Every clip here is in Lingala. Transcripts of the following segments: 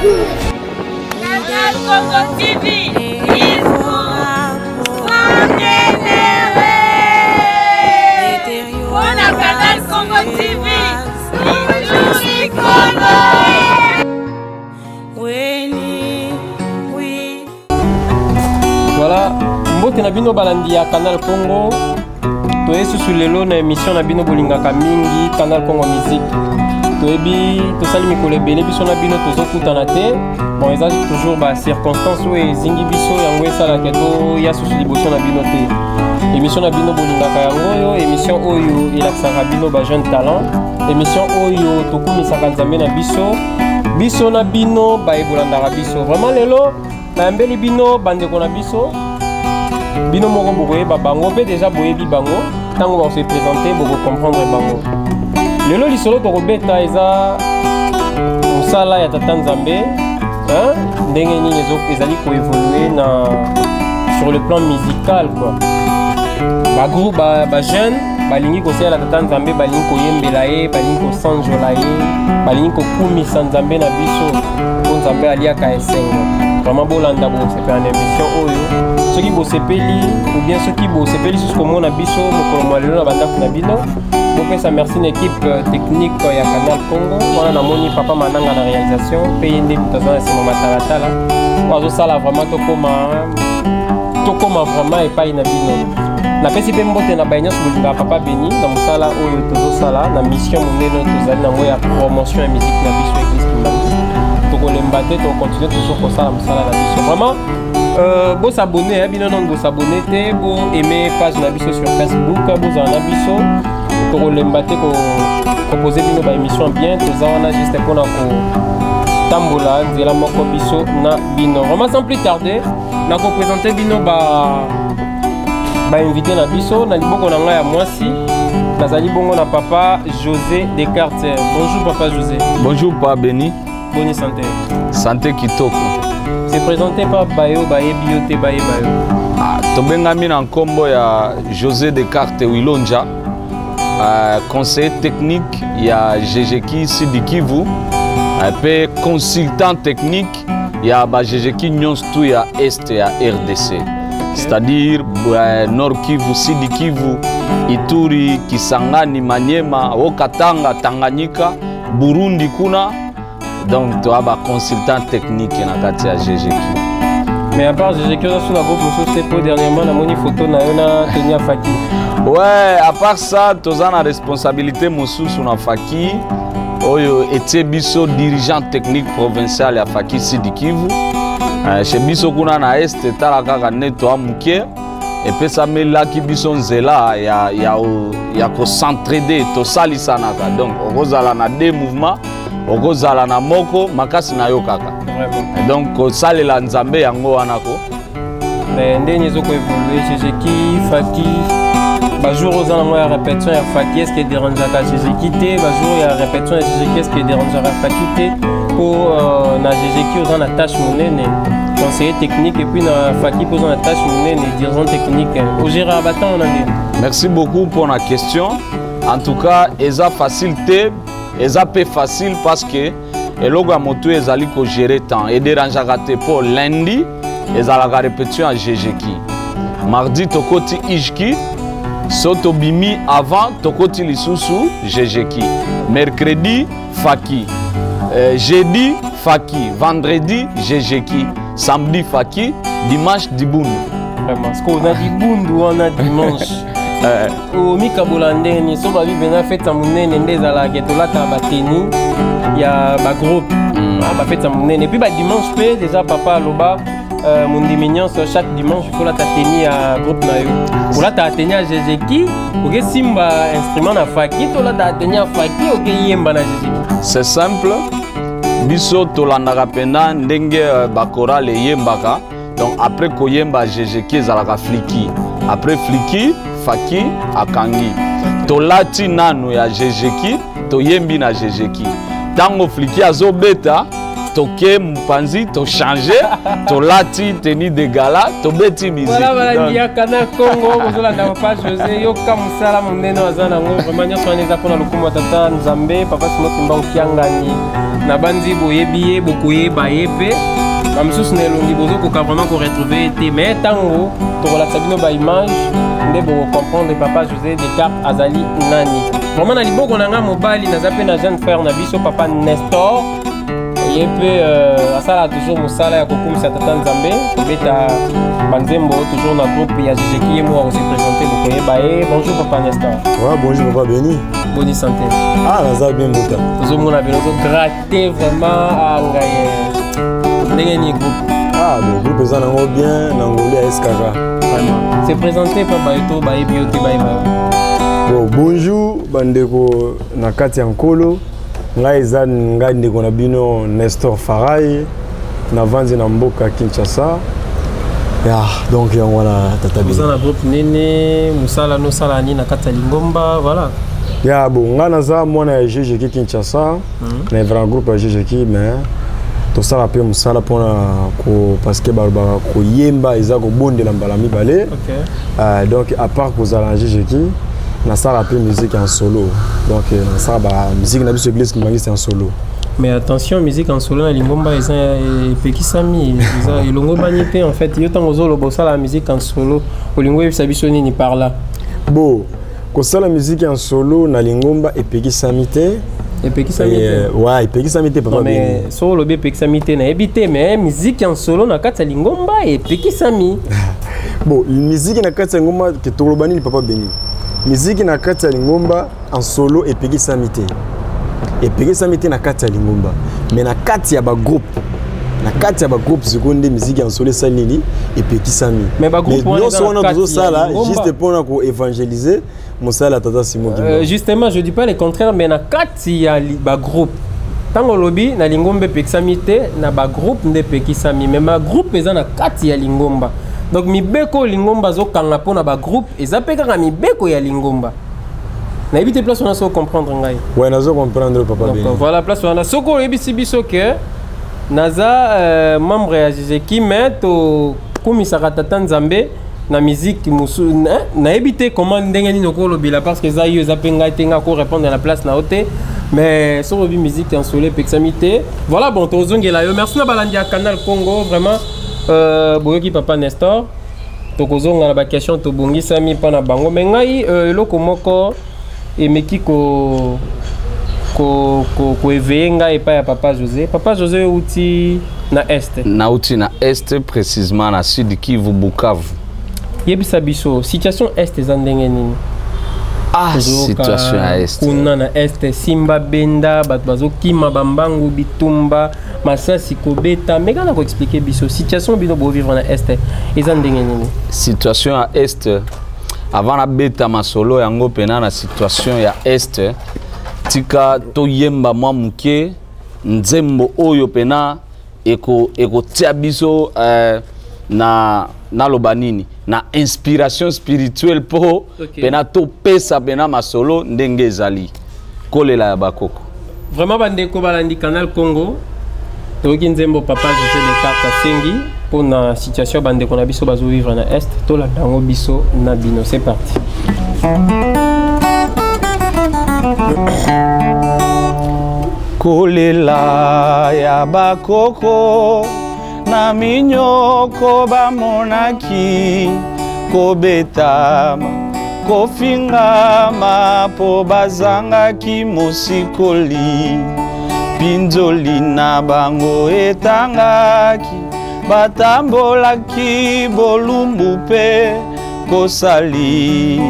good. Canal Congo TV is good. Sangenere. Mpona Canal Congo TV, toujours likolo. Voilà, mbote na bino balandi ya Canal Congo. Toye susu lelo na émission na bino bolingaka mingi Canal Congo Musique. Toyebi tosali mikolo ebele biso na bino tozokutana te. Bon, eza toujours ba circonstances oyo ezingi biso yango esalaka toya susu liboso na bino te. Émission na bino bolingaka yango oyo, émission oyo elakisaka bino ba jeune talent, émission oyo tokumisaka Nzambe na biso, biso na bino baye bolandaka biso. Vraiment lelo nayambeli bino bandeko na biso, bino moko bokoyeba bango mpe deja boyebi bango, ntango bakose présenter bokocomprendre bango. Lelo lisolo tokobeta eza mosala ya Tata Nzambe, hein? Ndenge nini ezali koévolue na sur le plan musical quoi. Ba groupe, ba jeune balingi kosalela Tata Nzambe, balingi koyembela ye, balingi kosanjola ye, balingi kokumisa Nzambe na biso, po Nzambe aliaka esengo. Vraiment bolanda bosepela na émission oyo. Soki bosepeli ou bien soki bosepeli susu komona biso mokolo mwa lelo na bandako na bino, bopesa merci na équipe technique ya Canal Congo. Wana namoni papa Mananga na réalisation, pe ye nde moto aza na nsima matalatala oyo azosala vraiment tokoma vraiment epai na bino. Napesi mpe mbote na baye nyonso bolingaka papa Beni na mosala oyo tozosala na mission monene oyo tozali nango ya promotion ya musique na biso Église Kimbangu. Tokolemba te, tokocontinue toujours kosala mosala na biso. Vraiment, bosabonne, hein, bino nanu bosabonne te, bo aimer page na biso sur Facebook, bozala na biso. Tokolemba te ko proposer bino ba émission bien, toza wana juste mpona kotambola nzela moko biso na bino. Vraiment sans plus tarder, nakoprésente bino ba invité na biso. Na liboko na ngai ya mwasi nazali bongo na papa José Descartes. Bonjour papa José. Bonjour papa Beni. Bonne santé. Santé kitoko. C'est présenté par Bayo Bayebi yo te Baye Bayo. Ah, tobengami na nkombo ya José Descartes Wilonja, conseiller technique ya GGK Sud Kivu, pe consultant technique ya ba GGK nyonso tu ya Est ya RDC. C'est-à-dire Nord Kivu, Sud Kivu, Ituri, Kisangani, Maniema, Haut-Katanga, Tanganyika, Burundi kuna. Donc toi ba consultant technique na kati ya GGK. Mais à part GGK, oza sur la groupe mosusu te, po dernièrement namoni photo na yo na tenue ya Faki. Ouais, à part ça, toza na responsabilité mosusu na Faki oyo etie biso dirigeant technique provincial ya Faki Sud Kivu. Chez biso kuna na Est, tala kaka neto amuke epesamelaki biso nzela ya kocentraider, tosalisanaka. Donc okozala na deux mouvements, okozala na moko makasi na yo kaka. Vraiment. Donc kosalela Nzambe yango wana ko. Mais ndenge ezokoévolue GGK, Faki, bajour oza nango ya répétition ya Faki, est-ce que dérangeaka GGK te? Bajour ya répétition ya GGK, est-ce que dérangeaka Faki te? Po na GGK oza na tâche monene conseiller technique, et puis na Faki mpo oza na tâche monene dirigeant technique. Ogéraka batango na ndenge? Merci beaucoup pour la question. En tout cas, eza facile te, eza pe facile parce que eloko ya motu ezali kogérer temps ederangeaka te. Po lundi ezalaka répétition ya GGK, mardi tokoti IJKI, so tobimi avant tokoti lisusu GGK, mercredi Faki, jeudi Faki, vendredi GGK, samedi Faki, dimanche Dibundu. Vraiment, parce qu'on a Dibundu, on a dimanche. Omikabola ndenge nini? So babi mpena fete ya monene nde ezalaka tolataka bateni ya bagroupe. Ah, bafete ya monene. Et puis badimanche mpe déjà papa aloba, mondimi nyonso chaque dimanche il faut lata tenue ya groupe na yo. Olataka tenue ya GGK, okesimba instrument na Faki, to olataka tenue ya Faki, okeyemba na GGK? C'est simple, biso tolandaka mpena ndenge bakorale eyembaka. Donc après koyemba GGK ezalaka fliki, après fliki Faki akangi. Tolati nanu ya GGK, toyembi na GGK. Ntango fliki azobeta, Toke mopanzi, tochange, tolati tenue de gala, tobeti musique. Voilà, balandi ya Canal Congo, bozolanda papa José, yoka mosala monene aza nango, vraiment nyonso wana eza mpona lokumu ya tata Nzambe. Papa Simon Kimbangu Kiangani, nabandi boyebi ye, bokoyeba ye mpe bamosusu na elongi bozokoka vraiment koretrouve ye te, mais ntango tokolakisa bino baimage nde bokocomprendre papa José Descartes azali nani. Vraiment na liboko na ngai mobali naza mpe na jeune frère na biso papa Nestor, ye mpe asalaka toujours mosala ya kokumisa tata Nzambe, kobeta banzembo toujours na groupe ya Jejeki. Ye moko akose présente, bokoyeba ye. Bonjour papa Nestor. Ouais, bonjour papa Beni. Boni santé? Ah, naza bien, mbuta. Tozomona bino ozogratte vraiment ngai ndenge nini groupe? Ah bon, groupe eza nango bien na ngolu ya SKK. Vraiment se présente mpa bayo to bayebi yo te, bayeba yo. Bon, bonjour bandeko na kati ya Nkolo. Ngai eza ngai ndeko na bino Nestor Farai, navandi na mboka Kinshasa. Ya, donc yango wana tata Beni. Oza na groupe nini? Mosala nosala nini na kati ya lingomba? Voilà. Ya bon, ngai naza mwana ya GGK Kinshasa, na evra groupe ya GGK, mais tosala mpe mosala mpona ko, parce que balobaka koyemba eza kobondela mbala mibale. Donc à part kozala na GGK, nasala mpe musique en solo, donc nasala ba musique na biso église kimbanguiste en solo. Mais attention, musique en solo na lingomba eza epekisami, eza elongobani te. En fait, yo ntango ozoloba osala musique en solo, olingi oyebisa biso nini par là? Bo kosala musique en solo na lingomba epekisami te. Epekisami te? Ouais, epekisami te, papa. Non, mais soki olobi epekisami te, nayebi te, mais musique en solo na kati ya lingomba epekisami. Bon, musique na kati ya lingomba ke toloba nini, papa Beni? Musique na kati ya lingomba en solo epekisami te, epekisami te na kati ya lingomba, mais na kati ya bagroupe, na kati ya bagroupe sikoyo nde musique en solo esali nini? Epekisami. Mais bagroupe wana nyonso eza na wana kati ya tozosala lingomba. juste mpona koévangéliser mosala ya tata Simon Kimbangu. Justement, je dis pas le contraire, mais na kati ya bagroupe, ntango olobi na lingomba epekisami te, na bagroupe nde epekisami, mais bagroupe eza na kati ya lingomba. Donc mibeko oyo lingomba azokanga mpona bagroupe eza mpe kaka mibeko ya lingomba. Nayebi te place wana soki comprendre ngai. Ouais, nazo comprendre, papa Donc Beni. Voilà, place wana soki oyebisi biso ke naza membre ya Jejeki, mais tokumisaka tata Nzambe na musique mosusu, nayebi te comment, ndenge nini okolobela, parce que eza yo, eza mpe ngai te, ngai akorépondre na place na yo te. Mais soki olobi musique en solo epekisami te, voilà. Bon, tozongela yo. Merci na balandi ya Canal Congo. Vraiment, boyoki papa Nestor, tokozonga na baquestion tobongisami mpa na bango. Mais ngai, eloko moko emeki ko koéveiller ngai epai ya papa José. Papa José, euti na Est? Nauti na Est, précisément na Sud Kivu, Bukavu. Yebisa biso situation Est eza ndenge nini? Ah, Tozoyoka situation ya Est. kuna na Est, simba benda, bato bazokima bambangu, bitumba, masasi kobeta. Mais kaka koexpliquer biso situation bino bovivre na Est eza ndenge nini? Situation ya Est, avant nabeta masolo yango mpena na situation ya Est, tika toyemba mwa moke nzembo oyo mpena ekotia biso na naloba nini, na inspiration spirituelle, mpo mpena topesa mpena masolo ndenge ezali, kolela ya bakoko. Vraiment, bandeko balandi Canal Congo, toyoki nzembo papa José Descartes asengi mpona situation ya bandeko na biso bazovivre na Est. Tolanda yango biso na bino. C'est parti. Kolela ya bakoko na minyoko bamonaki, kobetama, kofingama mpo bazangaki mosikoli. Mpinzoli na bango etangaki, batambolaki bolumbu mpe kosalisa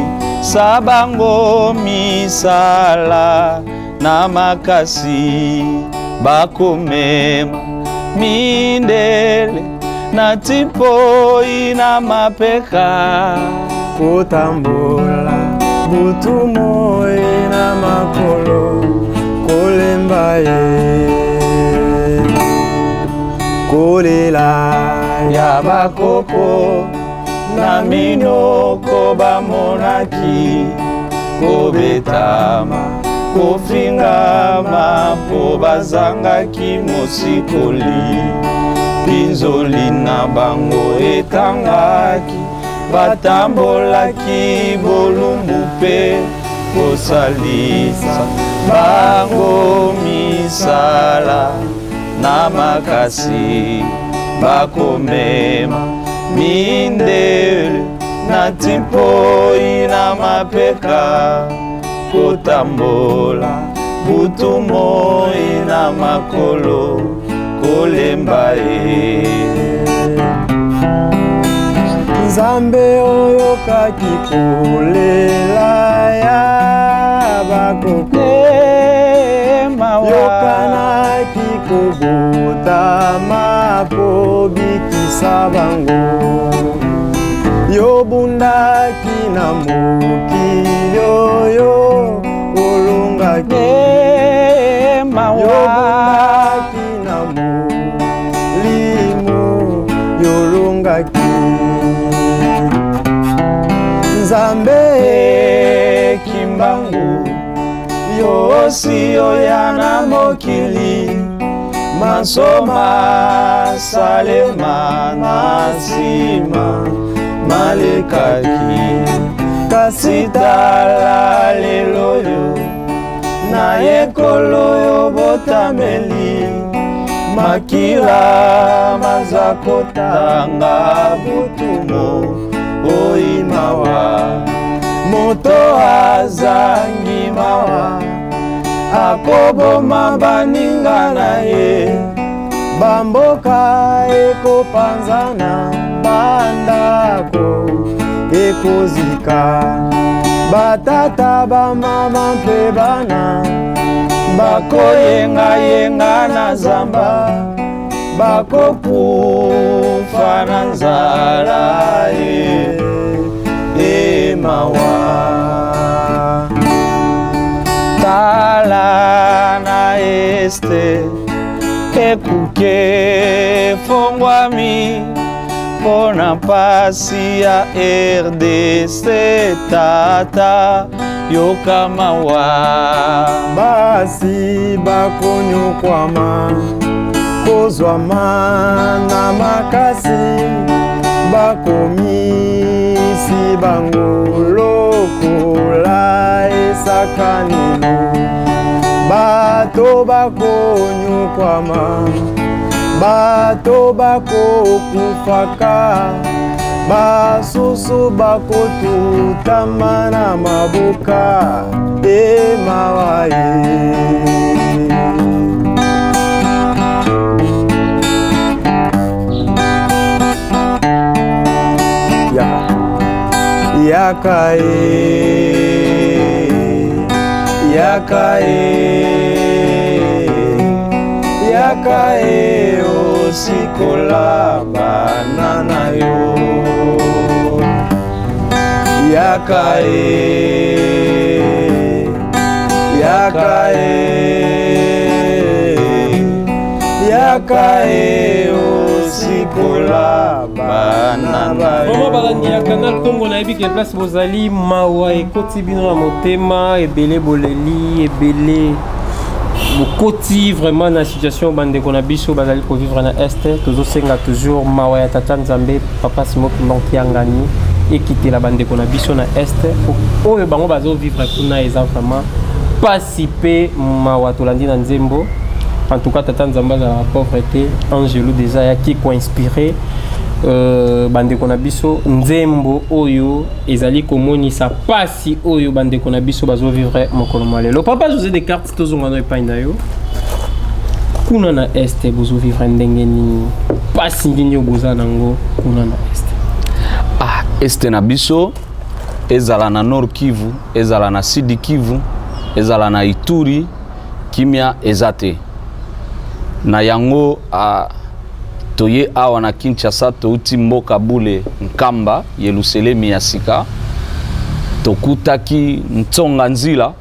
bango misala na makasi, bakomema mindele na tipoi na mapeka. Kotambola butu moi na makolo kolemba ye, kolela ya bakoko na minoko bamonaki, kobetama, Kofingama mpo bazangaki mosikoli, mpinzoli na bango etangaki, batambolaki bolumbu mpe kosalisa bango misala na makasi, bakomema mindele na timpoi na mapeka, kotambola butu moi na makolo kolemba ye. Nzambe oyokaki kolela ya bakoko, yokanaki kobotama kobikisa bango, yobundaki na mokili oyo olongaki, yobundaki na molimo yolongaki. Nzambe Kimbangu yo osi oya na mokili, mansoma salema na nsima malekaki, kasi tala lelo yo na ekolo yo botameli, makila maza kotanga butumo oyi mawa, moto azangi mawa akoboma baninga na ye, bamboka ekopanzana bandako ekozika, batata bamama mpe bana bakoyengayenga na zamba, bakokufa na nzala ye e mawa. Tala na este ekuke fongwami mpona mpasi ya RDC, tata yoka mawa. Basi bakonyokwama kozwama na makasi, bakomisi bango lokola esakanelo, bato bakonyokwama, bato bakokufaka, basusu bakotutama na maboka e mawa ye. Yaka e, yaka e, yaka e, osikola bana na yo. Yaka e, yaka e, yaka e, osikola bana na yo. Vraiment balandi ya Canal Congo nayebi ke place bozali mawa ekoti bino na motema, ebele boleli, ebele bokoti vraiment na situation bandeko na biso bazali kovivre na Est. Tozosenga toujours mawa ya tata Nzambe papa Simon Kimbangu Kiangani ekitela bandeko na biso na Est oyo bango bazovivre kuna, eza vraiment pasi pe mawa. Tolandi na nzembo, en tout cas tata Nzambe azalaka pauvreté, Angelo déjà ayaki koinspire bandeko na biso nzembo oyo ezali komonisa pasi oyo bandeko na biso bazovivre mokolo mwa lelo. Papa José Descartes, tozonga no epai na yo kuna na Este, bozovivre ndenge nini, pasi nini oyo boza nango kuna na Este? Ah, Este na biso ezala na Nord Kivu, ezala na Sud Kivu, ezala na Ituri, kimia eza te. Na yango toye awa na Kinshasa, touti mboka bule Nkamba, Yerusalemi ya sika, tokutaki ntsonga nzila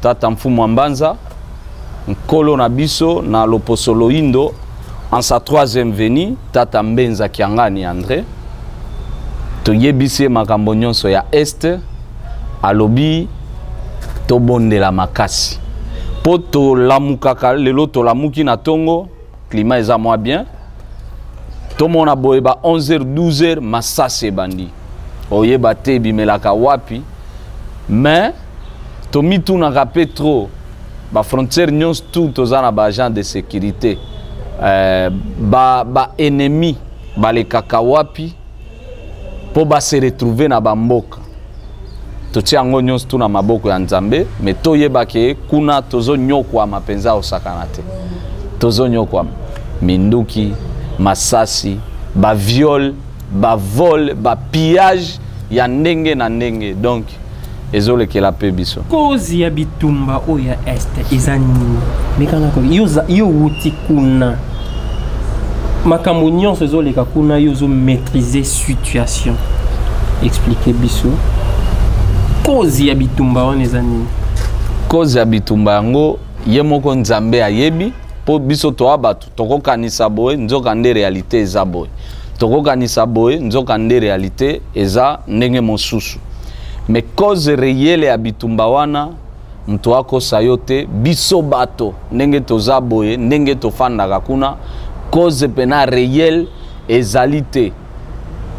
tata mfumu wa Mbanza nkolo na biso na loposo loindo en sa troisième venue, tata Mbenza Kiangani André, toyebisi ye makambo nyonso ya Este, alobi tobondela makasi. Mpo tolamukaka lelo, tolamuki na ntongo, climat eza mwa bien, tomona boye ba 11h 12h masasi ebandi, oyeba te ebimelaka wapi. Mais tomitunaka mpe trop, bafrontière nyonso tout toza na baagent de sécurité, baennemi ba balekaka wapi mpo base retrouve na bamboka? Totia yango nyonso tu na maboko ya Nzambe. Me toyeba ke kuna tozonyokwama mpenza, osakana te, tozonyokwama, minduki, masasi, baviol, bavol, bapillage ya ndenge na ndenge. Donc ezolekela mpe biso. Cause ya bitumba oyo ya Est eza nini? Mekana yo wuti kuna, makambo nyonso ezoleka kuna, yo ozomaîtrise situation, explique biso cause ya bitumba wana eza nini? Cause ya bitumba yango, ye moko Nzambe ayebi. Mpo biso toa bato, tokokanisa boye, nzoka nde réalité eza boye, tokokanisa boye, nzoka nde réalité eza ndenge mosusu. Mais cause réelle ya bitumba wana, moto akosa yo te. Biso bato, ndenge toza boye, ndenge tofandaka kuna, cause mpenza réelle ezali te.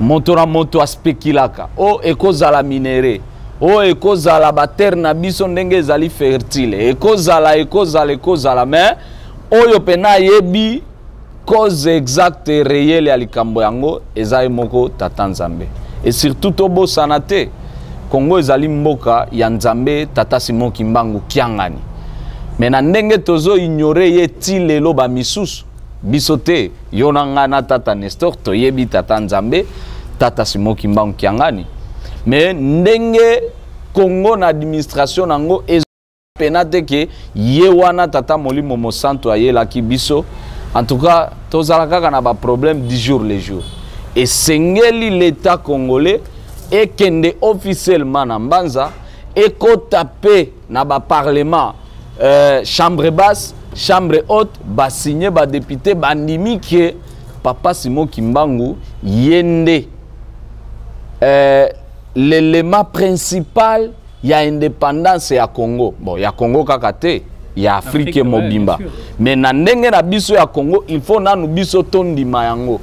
Moto na moto aspekilaka o ekozala minerai, oyo ekozala baterre na biso ndenge ezali fertile, ekozala, ekozala, ekozala. Mais oyo mpenza ayebi cause exacte réelle ya likambo yango eza ye moko Tata Nzambe. Et surtout tobosana te, Kongo ezali mboka ya Nzambe Tata Simon Kimbangu Kiangani. Me na ndenge tozoignore ye ti lelo, bamisusu, biso te, yo na ngai na tata Nestor, toyebi Tata Nzambe Tata Simon Kimbangu Kiangani. Me ndenge Kongo na administration nango pena te ke ye wana Tata Molimo Mosantu ayelaki biso. En tout cas tozala kaka na baproblème du jour le jour. Esengeli l'État congolais ekende officiellement na Mbanza, ekota mpe na baparlement, chambre basse, chambre haute, basigne, badéputé bandimi ke Papa Simon Kimbangu ye nde l'élément principal ya indépendance ya Congo. Bon, ya Congo kaka te, ya Afrique mobimba. Mais na ndenge na biso ya Congo, il faut nanu biso tondima yango.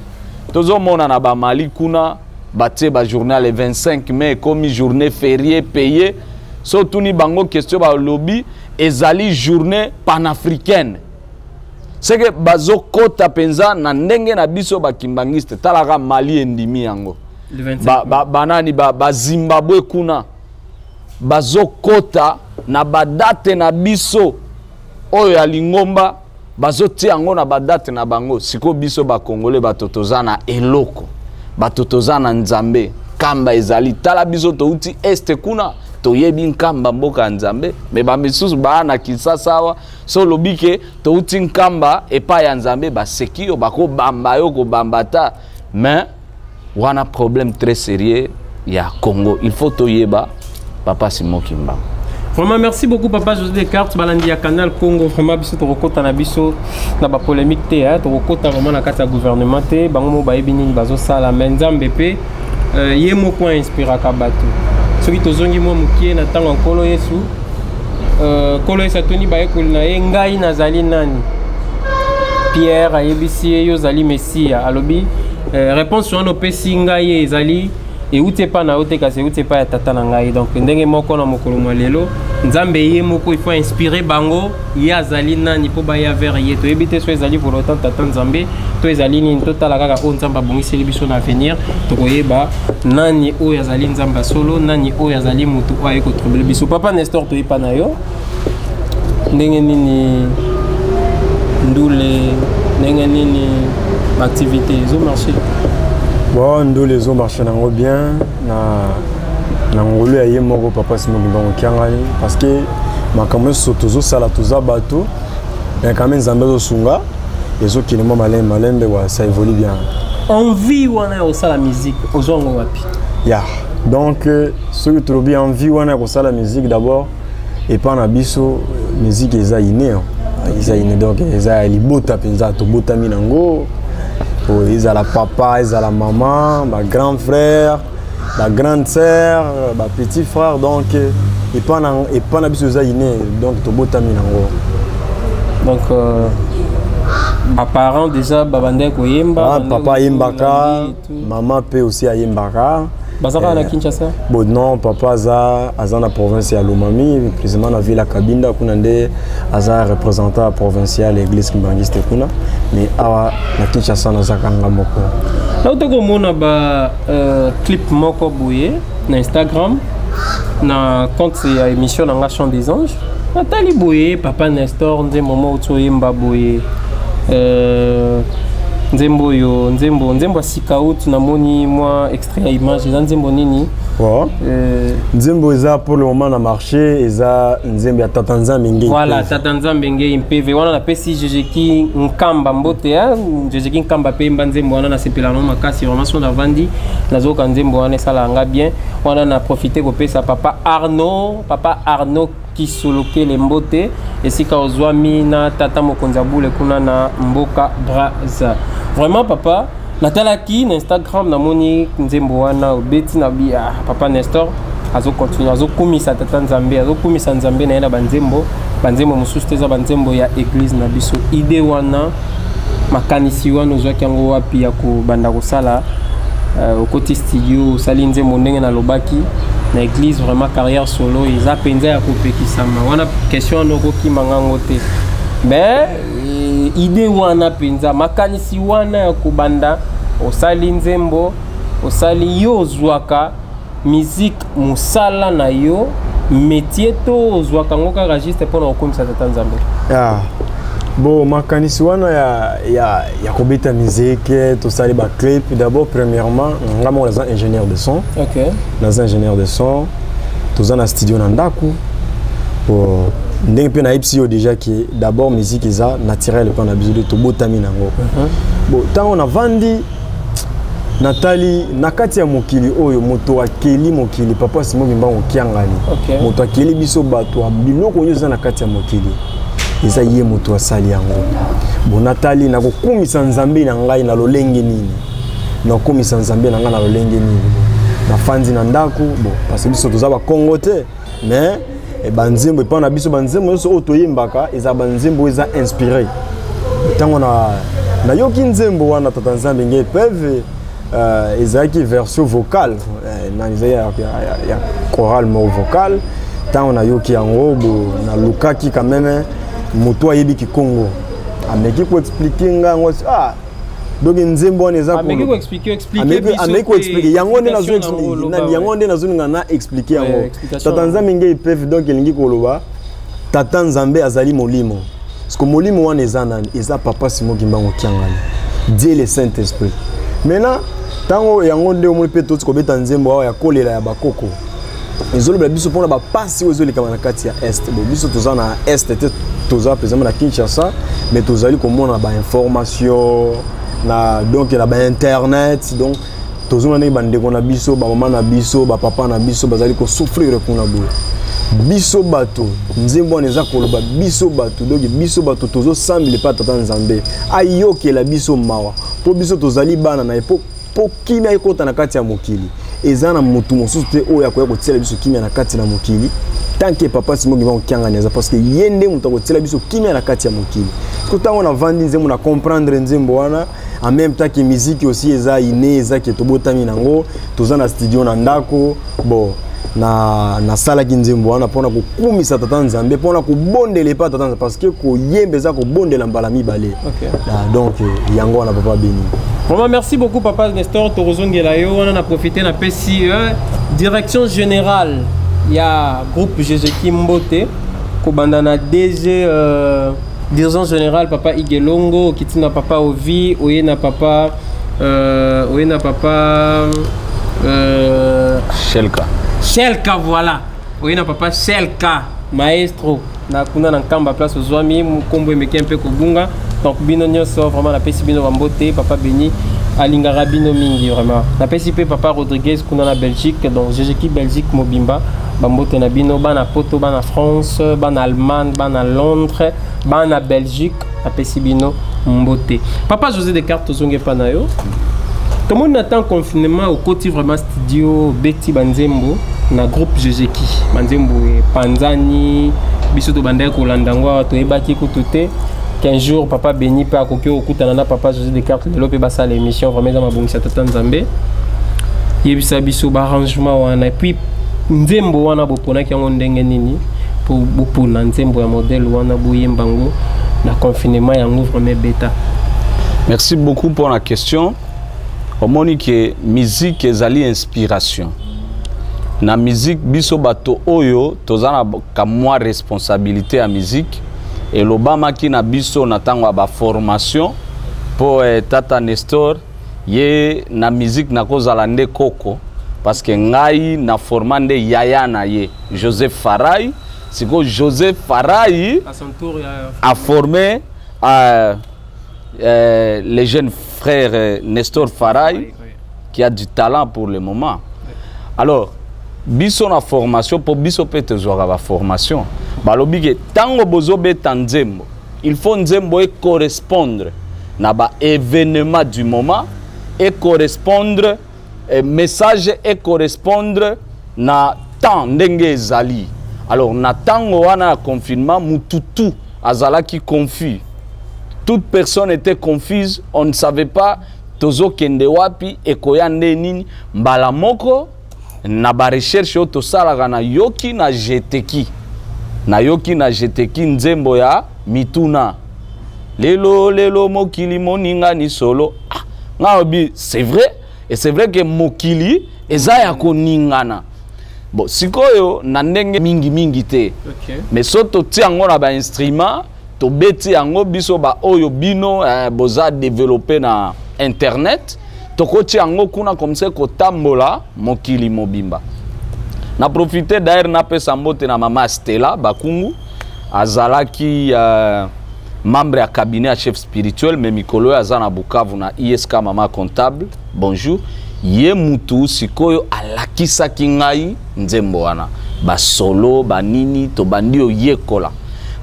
Tozomona na bamali kuna batie bajournée le 25 mai ekomi journée férié payé. So tuni bango question, balobi ezali journée panafricaine. Seke bazokota mpenza na ndenge na biso bakimbangiste. Talaka Mali endimi yango, banani bazimbabwe ba kuna bazokota na badate na biso oyo ya lingomba, bazotia yango na badate na bango. Sikoyo biso bakongole, bato toza na eloko, bato toza na Nzambe, Nkamba ezali. Tala biso touti Est kuna, toyebi Nkamba mboka ya Nzambe. Me bamisusu baa na Kinshasa awa, so olobi ke touti Nkamba epai ya Nzambe, baseki yo, bakobamba yo kobamba ta. Mais wana problème très sérieux ya Congo, il faut toyeba Papa Simon Kimbangu. Vraiment, merci beaucoup, Papa José Descartes. Balandi ya Canal Congo, vraiment, biso tokokota na biso na bapolémique te, hein, tokokota vraiment na kati ya gouvernement te. Bango mo bayebi nini bazosala. Mais Nzambe mpe ye moko ainspiraka bato. Soki tozongi mwa mokie na ntango ya Nkolo Yesu, Nkolo Yesu atuni bayekoli na ye: "Ngai nazali nani?" Pierre ayebisi ye: "Yo ozali Mesiya." Alobi: "Réponse wana opesi ngai ezali euti epai na yo te, kasi euti epai ya Tata na ngai." Donc ndenge moko na mokolo mwa lelo, Nzambe ye moko il faut inspire bango ye azali nani mpo baya vers ye. Toyebi te so ezali volonté Tata Nzambe to ezali nini. Totala kaka oyo Nzambe abongiseli biso na avenir, tokoyeba nani oyo azali Nzambe ya solo, nani oyo azali motu oyo aye kotroubler biso. Papa Nestor, toyepa na yo ndenge nini ndule, ndenge nini baactivité ezomarche? Bon, ndule ezomarche nango bien na ngolu ya ye moko Papa Simon Kimbangu Kiangani, parce que makambo nyonso tozosala, toza bato, mais quand même Nzambe azosunga, ezokende mwa malembe malembe, wa ça évolue bien. Envie wana ya kosala musique, ozwa yango wapi? Ya, donc soki tolobi envie wana ya kosala musique, d'abord epa na biso musique eza inné, eza inné. Donc eza ya libota mpenza, tobotami nango. Ezala papa, ezala mama, bagrand frère, bagrande sœur, bapetit frère. Donc epa na biso eza inné, donc tobotami nango. Donc baparent déjà babandaki koyemba? Ah, papa ayembaka, mama mpe aussi ayembaka. Baza kaka na Kinshasa? Bon, non, papa aza na province ya Lomami, précisément na ville ya Kabinda. Kuna nde aza représentant provincial ya église kimbangiste kuna, mais awa na Kinshasa nazaka nga moko. Nauti komona ba clip moko boye na Instagram, na compte ya émission na nga Chant des Anges. Natali boye, papa Nestor, nzembo moko oti oyemba boye, nzembo oyo, nzembo ya sika uti namoni mwa extrait ya image. Eza nzembo nini? Oh. Nzembo eza pour le moment na marché eza nzembo ya Tata Nzambe Ngei. Voilà, Tata Nzambe Ngei Mpeve wana. Napesi Jejeki Nkamba mbote. Jejeki Nkamba mpe yemba nzembo wana, nasepela nango makasi vraiment. So navandi, nazoyoka nzembo wana, esalaka nga bien. Wana na profite kopesa papa Arnaud, papa Arnaud Kisolokele mbote esika ozwami, na tata mokonzi ya bule kuna na mboka Braza. Vraiment papa, natalaki na Instagram, namoni nzembo wana obeti na bi. Ah, papa Nestor azocontinue, azokumisa tata Nzambe, azokumisa Nzambe na ye na banzembo. Banzembo mosusu te, eza banzembo ya église na biso. Idée wana, makanisi wana, ozwaki yango wapi ya kobanda kosala, okoti studio, osali nzembo ndenge nalobaki na église? Vraiment, carrière solo eza mpenza ya kopekisama wana? Question wana okokima ngango te, mais idée wana mpenza, makanisi wana ya kobanda osali nzembo, osali yo, ozwaka musique mosala na yo, métier, to ozwaka yango kaka juste mpona kokomisa tata Nzambe? Ah. Bon, makanisi wana ya kobeta musique, tosali baclip, d'abord premièrement nga moko naza ingénieur de son. Naza ingénieur de son, toza na studio na ndako. Bon, ndenge mpe nayebisi yo déjà ke d'abord musique eza naturel mpo na biso, nde tobotami nango. Bon, ntango navandi, natali na kati ya mokili oyo, moto akeli mokili, papa Simon Kimbangu Kiangani, moto akeli biso bato ya biloko nyonso eza na kati ya mokili, eza ye moto asali yango. Bon, natali nakokumisa Nzambe na ngai na lolenge nini, nakokumisa Nzambe na ngai na lolenge nini? Nafandi na ndako. Bon, parce que biso toza bakongo te, mais banzembo epai na biso, banzembo nyonso oyo toyembaka eza banzembo oyo eza inspiré. Ntango na nayoki nzembo wana, Tata Nzambe Nge Peve, ezalaki version vocale, nani, ezalaki ya chorale moko vocale. Ntango nayoki yango bo, nalukaki quand même moto ayebi kikongo, ameki koexpliquer nga yango. Ah, donc nzembo wana eza Ameki koexpliquer, expliquer biso. Ameki koexpliquer yango nde explication nazo nango oloba, nani, yango nde nazolinga na expliquer yango. Explication Tata yango. Nzambe Ngei Peve, donc elingi koloba Tata Nzambe azali molimo. Parce que molimo wana eza nani? Eza papa Simon Kimbangu Kiangani, Dieu le Saint Esprit. Maintenant, ntango yango nde omoni mpe toti kobeta nzembo awa ya kolela ya bakoko, ezolobela biso mpona bapasi oyo ezolekama na kati ya Est. Bon, biso toza na Est te, toza précisément na Kinshasa, mais tozali komona bainformation na, donc na bainternet. Donc tozomona ndenge bandeko na biso, bamama na biso, bapapa na biso bazali kosouffrir kuna boye. Biso bato, nzembo wana eza koloba biso bato, donc biso bato tozosambela epai tata Nzambe ayokela biso mawa, mpo biso tozali bana na ye, mpo kimia ekɔta na kati ya mokili. Eza na motu mosusu te oyo akoya kotiela biso kimia na kati na mokili tant que papa Simon Kimbangu Kiangani aza, parce que ye nde moto akotiela biso kimia na kati ya mokili. Parce que ntango navandi nzembo, na comprendre nzembo wana, en même temps que musique aussi eza inné, eza ke tobotami nango, toza na studio na ndako. Bon, na nasalaki nzembo wana mpona kokumisa tata Nzambe, mpona kobondela epai tata Nzambe, parce que koyemba eza kobondela mbala mibale. Ah, donc yango wana, papa Beni. Vraiment, merci beaucoup, papa Nestor. Torozongela yo wana. Na profité, na pesi direction générale ya groupe Jejeki mbote, kobanda na DG, direction générale papa Igelongo, okiti na papa Ovi, oye na papa Shelka. Shelka, voilà, oye na papa Shelka maestro na kuna na Nkamba, place ozwami, nkombo emeki mpe kobunga. Donc bino nyonso, vraiment napesi bino bambote. Papa Beni alingaka bino mingi vraiment. Napesi mpe papa Rodriguez kuna na Belgique. Donc Jejeki Belgique mobimba, bambote na bino, bana Poto, bana France, bana Allemagne, bana Londres, bana Belgique, napesi bino mbote. Papa José Descartes, tozongi epa na yo. Tomoni na temps confinement, okoti vraiment studio, obeti banzembo na groupe Jejeki, banzembo epanzani, biso tobandaki kolanda yango awa, toyebaki kutu te. Qu'un jour papa Beni mpe akoki kokutana na papa José Descartes lelo mpe basala émission. Vraiment eza mabongisa tata Nzambe. Yebisa biso baarrangement wana, et puis nzembo wana boponaki yango ndenge nini mpo bopona nzembo ya modèle wana, boyemba yango na confinement, yango vraiment ebeta? Merci beaucoup pour la question. Omoni ke musique ezali inspiration. Na musique, biso bato oyo toza na kamwa responsabilité ya musique, elobamaki na biso na ntango ya baformation mpo tata Nestor ye na musique nakozala nde koko, parce que ngai na forma nde yaya na ye Joseph Farai. Sikoyo Joseph Farai à son tour ya a formé le jeune frère Nestor Farai qui a du talent pour le moment. Alors, biso na formation, mpo biso mpe tozwaka baformation, balobi ke ntango bozobeta nzembo, il faut nzembo ecorrespondre na baévénement du moment, ecorrespondre message, ecorrespondre na temps ndenge ezali. Alors na ntango wana ya confinement, mutu tu azalaki confus, toute personne était confuse, on ne savait pas tozokende wapi, ekoya nde nini. Mbala moko na barecherche oyo tosalaka, nayoki na jeteki, nayoki na jeteki nzembo ya mituna lelo lelo mokili moningani solo. Ah, nga lobi c'est vrai, et c'est vrai que mokili eza ya koningana. Bon, sikoyo na ndenge mingimingi te, mais so totia yango na bainstrument, tobeti yango, biso baoyo bino boza développé na internet, tokotia yango kuna comme ça kotambola mokili mobimba. Na profite d'ailleurs napesa mbote na mama Stella Bakungu, azalaki membre ya cabinet ya chef spirituel, mais mikolo oyo aza na Bukavu na ISK. Mama comptable, bonjour. Ye mutu sikoyo alakisaki ngai nzembo wana, basolo banini, tobandi oyekola.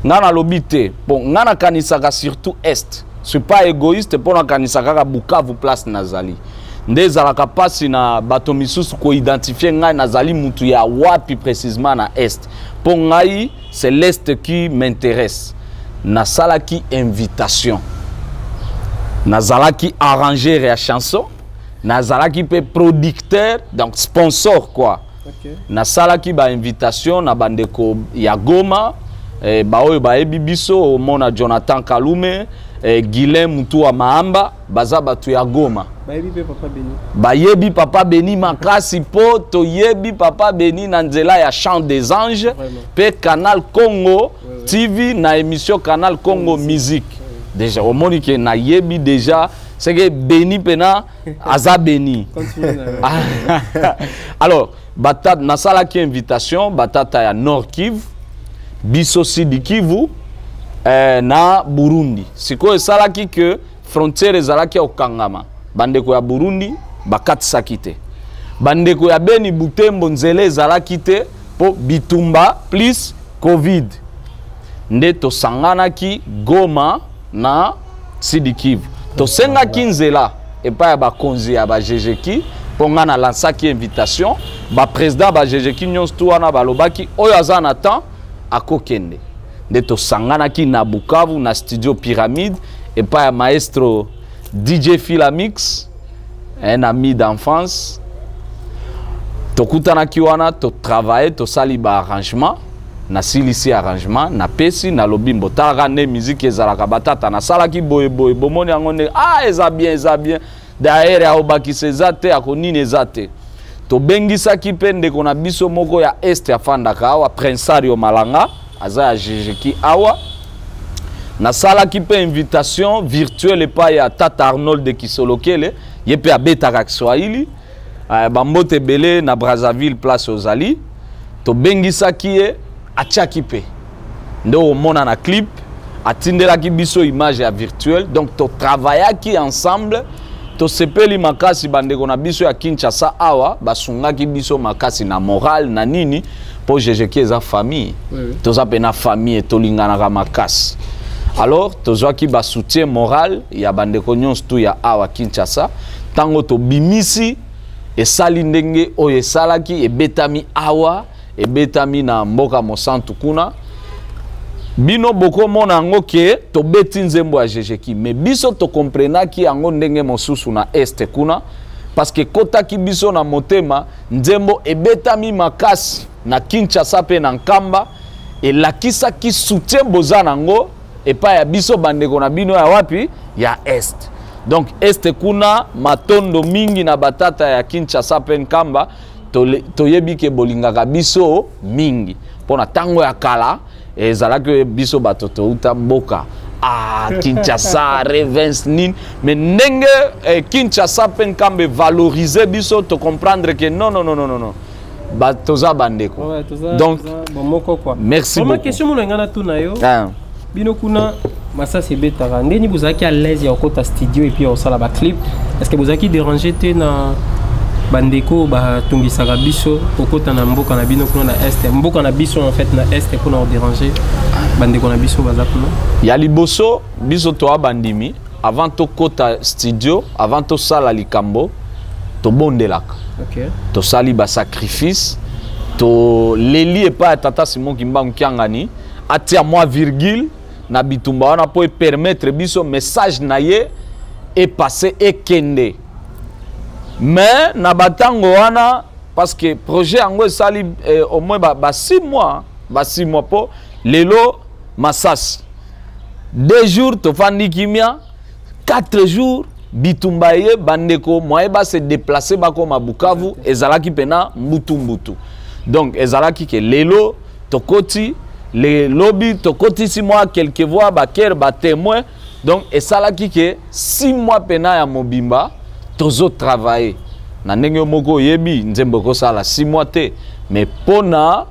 Ngai nalobi te, bon, ngai nakanisaka surtout est, suis pas égoïste, mpo nakanisa kaka Bukavu place nazali. Nde ezalaka mpasi na bato misusu koidentifie ngai nazali mutu ya wapi précisement na est, mpo ngai c'est l'est qui m'intéresse. Nasalaki invitation, nazalaki arrangeur ya chanson, nazalaki mpe producteur, donc sponsor quoi. Nasalaki bainvitation na bandeko ya Goma, baoyo bayebi biso, omona Jonathan Kalume, Guilin Mutu wa Mahamba, baza bato ya Goma. Bayebi mpe papa Beni. Bayebi papa Beni makasi, mpo toyebi papa Beni na nzela ya Chant des Anges mpe Canal Congo TV na émission Canal Congo Musique. Déjà omoni ke nayebi déjà c'est que Beni mpena aza Beni. Continue na. Alors batata, nasalaki invitation batata ya Nord Kivu, biso Sud Kivu, na Burundi. Sikoyo esalaki ke frontière ezalaki ya kokangama, bandeko ya Burundi bakatisaki te, bandeko ya Beni, Butembo nzela ezalaki te mpo bitumba plus Covid. Nde tosanganaki Goma na Sud Kivu, tosengaki nzela epai ya bakonzi ya bagegeki, mpo ngai nalansaki invitation. Baprésident bagegeki nyonso tu wana balobaki oyo aza na temps akokende. Nde tosanganaki na Bukavu na studio Pyramide epai ya maestro DJ Filamix, un ami d'enfance. Tokutanaki wana, totravaille, tosali baarrangement. Nasilisi arrangement, napesi, nalobi mbo talaka nde miziki ezalaka. Batata, nasalaki boye boye, bomoni yango nde? Ah, eza bien, eza bien. D'ailleurs akobakisa eza te, akonini eza te. Tobengisaki mpe ndeko na biso moko ya este afandaka awa, Prince Ario Malanga, aza ya Jejeki awa. Nasalaki mpe invitation virtuelle epai ya tata Arnold de Kisolokele, ye mpe abetaka Kiswahili. Bambote ebele na Brazzaville place ozali. Tobengisaki ye, atiaki mpe nde omona na clip, atindelaki biso image ya virtuelle. Donc totravaillaki ensemble, tosepeli makasi. Bandeko na biso ya Kinshasa awa basungaki biso makasi na morale na nini, mpo Jejeki eza famille. Toza mpe na famille, tolinganaka makasi. Alors tozwaki basoutien moral ya bandeko nyonso tu ya awa Kinshasa. Ntango tobimisi, esali ndenge oyo esalaki, ebetami awa, ebetami na mboka mosantu kuna. Bino bokomona yango ke tobeti nzembo ya Jejeki, mais biso tokomprenaki yango ndenge mosusu na este kuna, parce que ekotaki biso na motema. Nzembo ebetami makasi na Kinshasa mpe na Nkamba, elakisaki soutien boza nango epai ya biso bandeko na bino ya wapi, ya este. Donc este kuna, matondo mingi na batata ya Kinshasa mpe Nkamba. Toyebi ke bolingaka biso mingi, mpo na ntango ya kala ezalaki biso bato touta mboka, ah, Kinshasa revens nini. Mais ndenge Kinshasa mpe Nkamba evalorize biso, tocomprendre ke non, non, non, non, non, ba, toza bandeko. Ouais, toza, donc toza bomoko quoi. Merci Vraiment, beaucoup. Question mono nga natuna yo. Ah. Bino kuna masasi ebetaka, ndeni bozalaki à l'aise ya kokota studio et puis ya kosala baclip? Est ce que bozalaki déranger te na bandeko batungisaka biso kokota na mboka na bino kuna na este, mboka na biso en fait na este, mpona kodéranger bandeko na biso baza kuna? Ya liboso, biso toa bandimi. Avant tokota studio, avant tosala likambo, tobondelaka. Tosali basacrifice, toleli epai ya tata Simon Kimbangu Kiangani atia mwa virgule na bitumba wana mpo epermettre biso message na ye epasse, ekende. Mais na batango wana, parce que projet yango esali au moins ba 6 mois, ba 6 mois, mpo lelo masasi 2 jours tofandi kimia, 4 jours bitumba ye, bandeko moye base déplace bakoma Bukavu, ezalaki mpena mbutu mbutu. Donc ezalaki ke lelo tokoti, lobi tokotisi mwa quelque voix, bakere, batémoin. Donc esalaki ke 6 mois mpena ya mobimba tozotravaille na ndenge moko. Oyebi, nzembo ekosala 6 mois te, mais mpona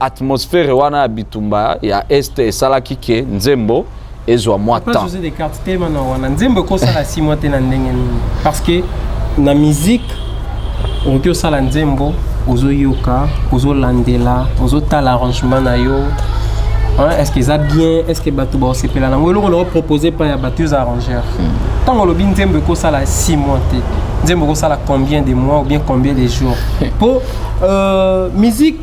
atmosphère wana ya bitumba ya este esalaki ke nzembo ezwa mwa Papa temps. José Descartes, tema na wana, nzembo ekosala 6 mois te na ndenge nini? Parce que na musique okoki osala nzembo, ozoyoka, ozolandela, ozotala arrangement na yo, hein, est ce que eza bien, est ce que bato baosepela nango, eloko na opropose epai ya bato eza arrangeur. Ntango olobi nzembo ekosala 6 mois te, nzembo ekosala combien de mois ou bien combien de jours? Po musique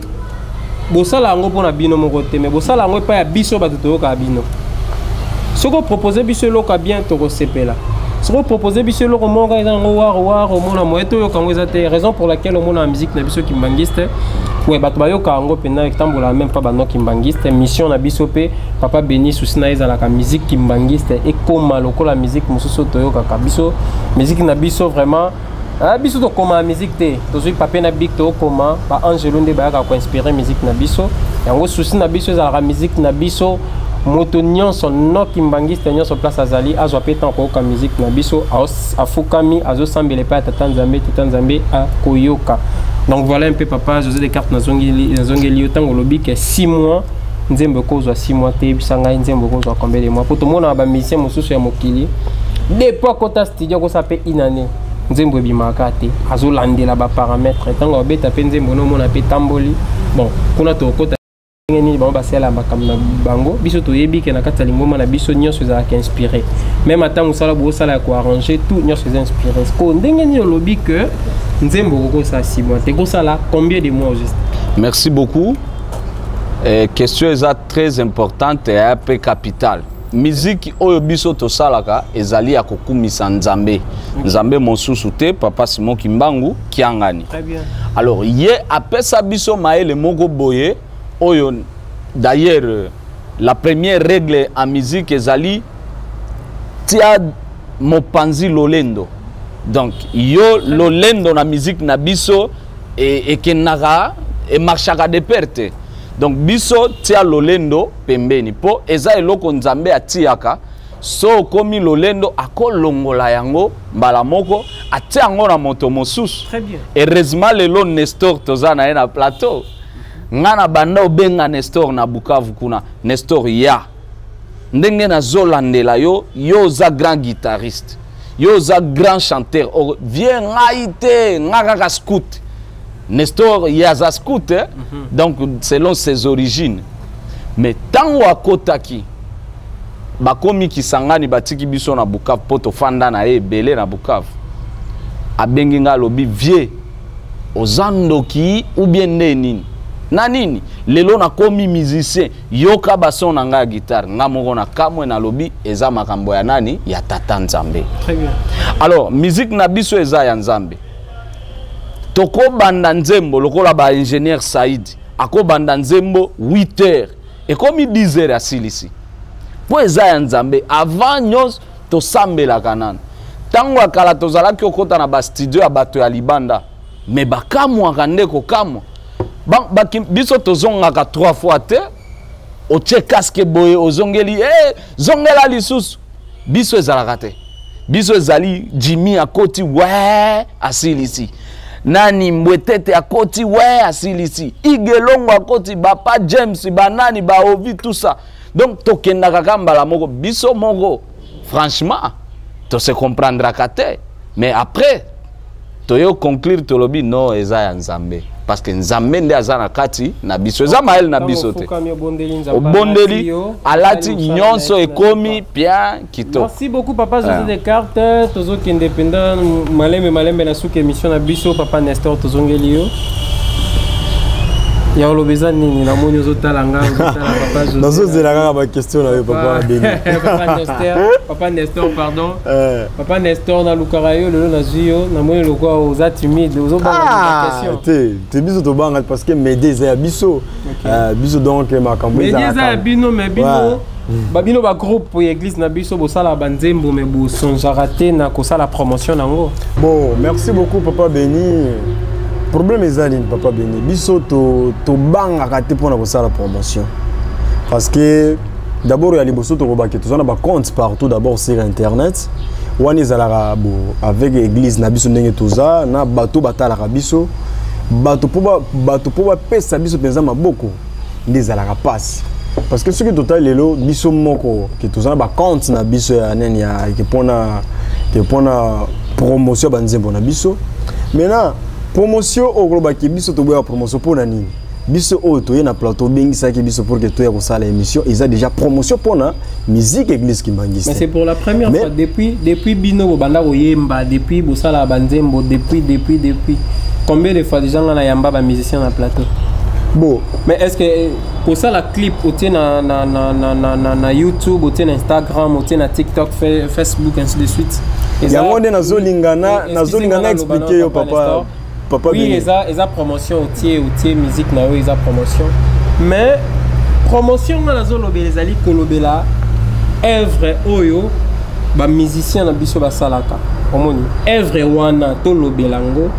bosala yango mpona bino moko te, mais bosala yango epai ya biso bato toyokaka bino. Soki opropose biso eloko ya bien, tokosepela. Soki opropose biso eloko moko eza yango war war, omona moye toyoka yango eza te. Raison pour laquelle omona ya musique na biso kimbangiste, ouais, bato bayoka yango mpena etambola même pas bano kimbangiste. Mission na biso mpe, papa Beni, susi na ye ezalaka musique kimbangiste ekóma lokola musique mosusu oyo toyokaka. Biso musique na biso vraiment, ah, biso tokoma musique te, tozwi papier na bic, tokoma. Baangelo nde bayaka koinspire musique na biso. Yango susi na biso ezalaka musique na biso, moto nyonso no kimbangiste nyonso place azali azwa mpe ntango koyoka musique na biso, afukami, azosambela epai ya tata Nzambe, tata Nzambe akoyoka. Donc voilà un peu, papa José Descartes. Nazongeli yo. Ntango olobi ke 6 mois, nzembo ekozwa 6 mois te, yebisa ngai nzembo ekozwa combien de mois? Po tomonaka bamusicien mosusu ya mokili, depuis akota studio akosala mpe une année, nzembo ebimaka te, azolandela baparamètre. Ntango abeta mpe nzembo, nomona mpe tamboli. Bon, kuna tokota ndenge nini bango basala makambo na bango. Biso toyebi ke na kati ya lingomba na biso nyonso ezalaka inspiré, même ata mosala bosala ya koarrange, tout nyonso eza inspiré. Ko ndenge nini olobi ke nzembo okokosala 6 mois te? Kosala combien de mois au juste? Merci beaucoup. Question eza très importante, eya mpe capital. Miziki oyo biso tosalaka ezali ya kokumisa Nzambe, Nzambe mosusu te, papa Simon Kimbangu Kiangani. Très bien. Alors ye apesa biso mayele moko boye oyo, d'ailleurs la première règle en musique ezali tia mopanzi lolendo. Donc yo lolendo na musique na biso ekendaka, emarchaka de pair te. Donc biso tia lolendo pembeni, mpo eza eloko Nzambe atiaka. So okomi lolendo, akolongola yango mbala moko, atia yango na moto mosusu. Très bien. Heureusement lelo Nestor toza na ye na plateau. Nga na banda obenga Nestor na Bukavu kuna: "Nestor, ya ndenge nazolandela yo, yo oza grand guitariste, yo oza grand chanteur. Vie ngai te, nga kaka scout." Nestor ye aza scout, eh? Donc selon ses origines. Mais ntango akotaki, bakomi Kisangani, batiki biso na Bukavu mpo tofanda na ye ebele na Bukavu. Abengi nga, alobi: "Vie, oza ndoki ou bien nde nini? Na nini? Lelo nakomi musicien, yoka bason na ngai ya guitare, nga moko na kamwe nalobi eza makambo ya nani? Ya tata Nzambe. Très bien. Alors musique na biso eza ya Nzambe. Tokobanda nzembo lokola ba ingénieur Saïd akobanda nzembo 8 heures, ekomi 10 heures asilisi, mpo eza ya Nzambe. Avant nyonso tosambelaka nanu. Ntango ya kala tozalaki okota na bastudio ya bato ya libanda, me bakamwaka nde kokamwa. Biso tozongaka 3 fois te, otie casque boye ozongeli, hey, zongela lisusu. Biso ezalaka te. Biso ezali Jimmy akoti we asilisi, nani Mbwetete akoti we asilisi, Igelongo akoti, bapa James, banani baovi, tout ça. Donc tokendaka kaka mbala moko biso moko, franchement tose comprendraka te. Mais après toyo conclure, tolobi non, eza ya Nzambe, parce que Nzambe nde aza na kati na biso, eza mayele na biso te. Obondeli, alati nyonso, ekomi bien kitoko. Merci beaucoup, papa José Descartes. Tozokende mpenza malembe malembe na suka émission na biso. Papa Nestor, tozongeli yo. Ya oloba eza nini? Namoni ozotala nga, ozotala papa José. Nazozela kaka baquestion na yo, papa Beni. Papa Nestor, papa Nestor, pardon. Papa Nestor, nalukaka yo, lelo nazwi yo. Namoni lokwa oza timide, ozobanga question. Te te, biso tobanga parce que média eza ya biso. Biso donc makambo média eza ya bino, mais bino babino bagroupe ya église na biso bosala banzembo, mais bosonzaka te na kosala promotion nango. Bon, merci beaucoup, papa Beni. Problème eza nini, papa Beni? Biso tobangaka te mpona kosala promotion, parce que d'abord ya liboso tokobaki toza na bacompte partout, d'abord sur internet. Wana ezalaka bo avec église na biso, ndenge toza na bato batalaka biso, bato mpo bapesa biso mpenza maboko nde ezalaka mpasi, parce que soki totali lelo biso moko ke toza na bacompte na biso ya nani ya ke mpona promotion ya banzembo na biso. Maintenant promotion oyo kolobaki biso toboyaka promotion mpona nini? Biso oyo toye na plateau, obengisaki biso pour que toya kosala émission, eza déjà promotion mpona musique église kimbangiste. Mais c'est pour la première fois depuis bino bobanda koyemba, depuis bosala banzembo, depuis combien de fois déjà nga na yamba bamusicien na plateau? Bon. Mais est ce que kosala clip otie na YouTube, otie na Instagram, otie na TikTok, Facebook, ainsi de suite? Yango nde nazolinga na expliquer yo, papa. Oui, eza promotion. Otie musique na yo, eza promotion. Mais promotion nga nazolobela ezali kolobela œuvre oyo bamusicien na biso basalaka. Omoni œuvre wana, tolobela yango,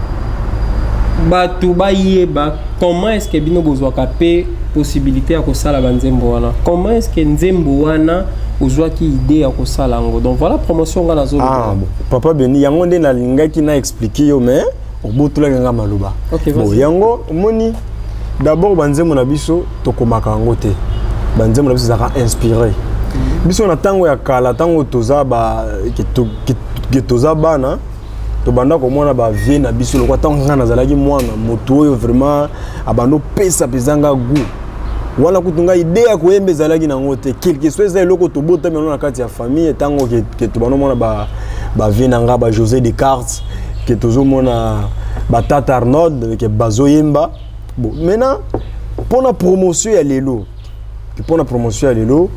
bato bayeba comment est ce que bino bozwaka mpe possibilité ya kosala banzembo wana, comment est ce que nzembo wana ozwaki idée ya kosala yango. Donc voilà promotion nga nazolobela. Ah, bon. Papa Beni, yango nde nalingaki na expliquer yo, mais obotolaki nga maloba. Okay, bon, yango omoni, d'abord banzembo na biso tokomaka yango te. Banzembo na biso ezalaka inspiré. Biso na ntango ya kala, ntango toza ba ke toza bana, tobanda komona bavieux na biso. Lokwa ntango ngai nazalaki mwana, moto oyo vraiment abanda opesa mpenza nga goût wana, kutu ngai idée ya koyemba ezalaki nango te. Quelque soit eza eloko tobotami yango na kati ya famille. Ntango ke tobanda omona bavieux na nga, ba José Descartes, ke tozomona batata Arnold ke bazoyemba. Bon, maintenant mpona promotion ya lelo, mpona promotion ya lelo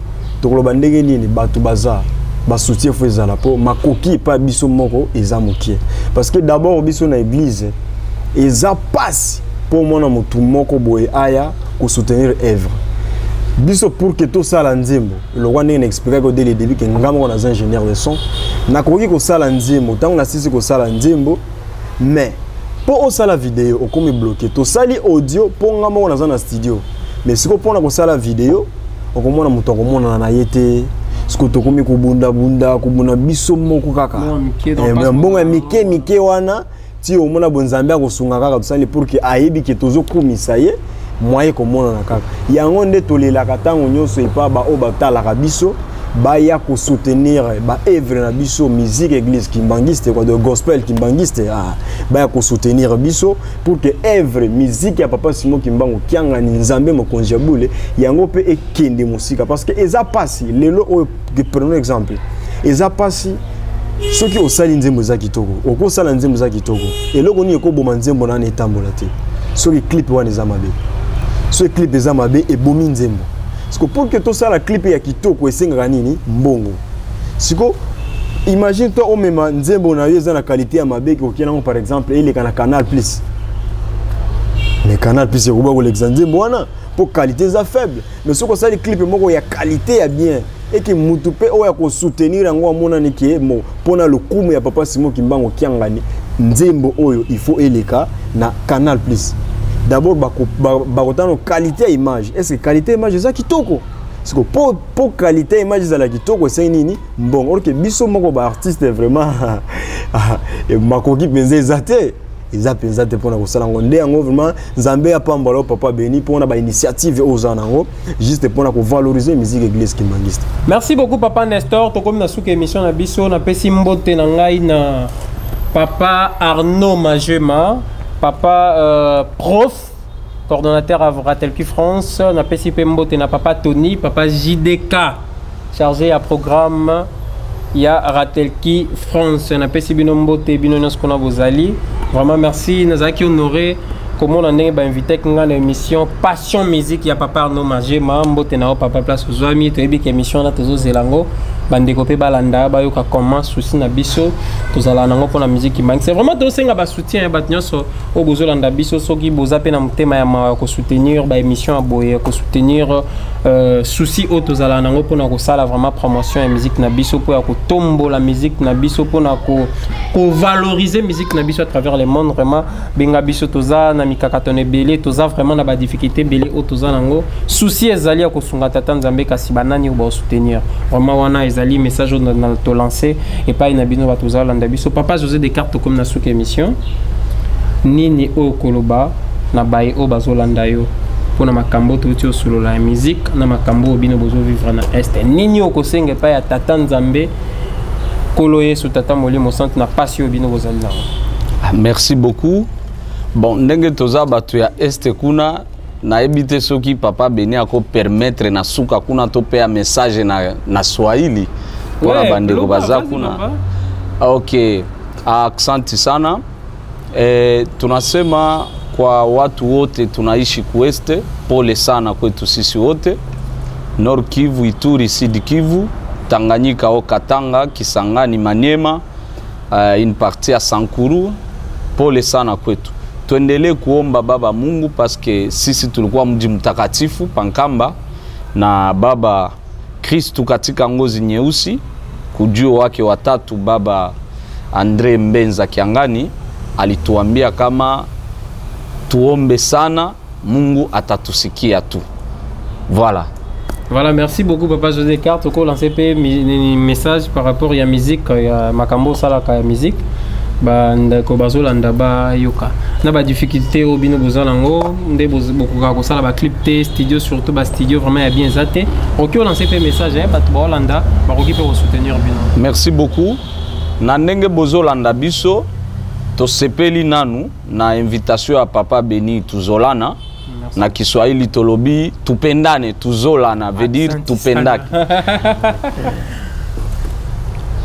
tokoloba ndenge nini? Bato baza basoutien, fo ezala mpo makoki epai biso moko eza mokie, parce que d'abord biso na église eza pasi mpo mwana motu moko boye aya kosoutenir œuvre biso pour que tosala nzembo. Elokwa ndenge na expliquaki dès le début ke nga moko naza ingénieur de son, nakoki kosala nzembo. Ntango nasisi kosala nzembo, mais mpo osala video okomi bloqué. Tosali audio mpo nga moko naza na studio, mais sikoyo mpona kosala video okomona moto akomonana na ye te. Sikoyo tokomi kobundabunda, kobunda biso moko kaka, mbongo ya mike mike wana ti omona bonzambe akosunga kaka. Tosali pour que ayebi ke tozokumisa ye, moye komonana kaka. Yango nde tolelaka ntango nyonso epa baoyo batalaka biso, baya kosoutenir baœuvre na biso, musique église kimbangiste quoi, de gospel kimbangiste. Ah, baya kosoutenir biso pour que œuvre musique ya papa Simon Kimbangu Kiangani, Nzambe mokonzi ya bule, yango mpe ekende mosika, parce que eza pasi lelo oyo. Prenons exemple, eza pasi soki osali nzembo eza kitoko, okosala nzembo eza kitoko, eloko nini ekoboma nzembo nani etambola te? Soki clip wana eza mabe. Soki clip eza mabe, ebomi nzembo. Siko pour que tosala clip ya kitoko, esengaka nini? Mbongo. Siko imagine toi, omema nzembo na yo eza na qualité ya mabe, kokende yango par exemple eleka na Canal Plus, mais Canal Plus ekoba kolekisa nzembo wana mpo qualité eza faible. Mais soki osali clip moko ya qualité ya bien, eke mutu mpe oyo akosoutenir yango amonani ke mo mpona lokumu ya papa Simon Kimbangu Kiangani, nzembo oyo il faut eleka na Canal Plus. D'abord bakotana qualité ya image. Est ce que qualité ya image eza kitoko? Siko po qualité ya image ezala kitoko, esengi nini? Mbongo. Or que biso moko baartiste, vraiment makoki mpenza eza te, eza mpenza te mpona kosala yango. Nde yango vraiment, Nzambe apambola yo, papa Beni, mpona bainitiative oyo oza nango juste mpona kovaloriser musique église kimbanguiste. Merci beaucoup, papa Nestor. Tokomi na suka émission na biso. Napesi mbote na ngai na papa Arnaud Majema, papa prof coordonnateur à Ratelki France. Napesi mpe mbote na papa Tony, papa JDK, chargé ya programme ya Ratelki France. Napesi bino mbote, bino nyonso kuna bozali. Vraiment merci, nazalaki honoré komona ndenge bainvitaki nga na émission Passion Musique ya papa Arnaud Majema. Mbote na yo, papa, place ozwami. Toyebi ke émission wana tozozela yango, bandeko mpe balanda, bayoka comment souci na biso tozala nango mpona musique kimbangi. C'est vraiment, tosenga basoutien ya bato nyonso oyo bozolanda biso. Soki boza mpe na motema ya mawa ya kosoutenir baémission ya boye, ya kosoutenir souci oyo tozala nango mpona kosala vraiment promotion ya musique na biso, mpo ya kotombola musique na biso, mpona kovaloriser musique na biso à travers le monde, vraiment benga biso. Toza na mikakatano ebele, toza vraiment na badifficulté ebele oyo toza nango. Souci ezali ya kosunga tata Nzambe, kasi banani oyo baosoutenir vraiment? Wana ezali message oyo na tolance epai na bino bato ozalanda biso. Papa José Descartes, tokomi na suka émission. Nini oyo koloba na baye oyo bazolanda yo mpona makambo touti osolola ya musique, na makambo oyo bino bozovivre na Est? Nini oyo kosenga epai ya tata Nzambe, Nkolo Yesu, tata Molimo Sante, na pasi oyo bino bozali nango? Ah, merci beaucoup. Bon, ndenge toza bato ya Est kuna, nayebi te soki papa Beni akopermettre na suka kuna topeya message na Swahili mpona Ouais, bandeko loba, baza vas-y, kuna. papa. Ok, asante sana. Tunasema kwa watu wote tunaishi ku Est, pole sana kwetu sisi wote, Nord Kivu, Ituri, Sud Kivu, Tanganyika, au Katanga, Kisangani, Maniema, une partie ya Sankuru. Pole sana kwetu. Tuendelee kuomba Baba Mungu paske sisi tulikuwa mji mtakatifu Pankamba na Baba Kristu katika ngozi nyeusi, kujio wake watatu Baba Andre Mbenza Kiangani alituambia kama tuombe sana, Mungu atatusikia tu. Voilà. Voilà, merci beaucoup, papa José Carte. Toko lancer pe message par rapport ya musique ya makambo salaka ya musique. Bandeko bazolanda, bayoka na badifficulté oyo bino boza nango, nde bokokaka kosala baclip te, studio, surtout bastudio vraiment ya bien eza te. Okoki olance mpe message, bato baolanda bakoki mpe kosoutenir bino. Merci beaucoup. Na ndenge bozolanda biso, tosepeli nanu na invitation ya papa Beni Tuzolana. Merci. Na Kiswahili tolobi tupendane, tuzolana veut dire Asante tupendake. Sana.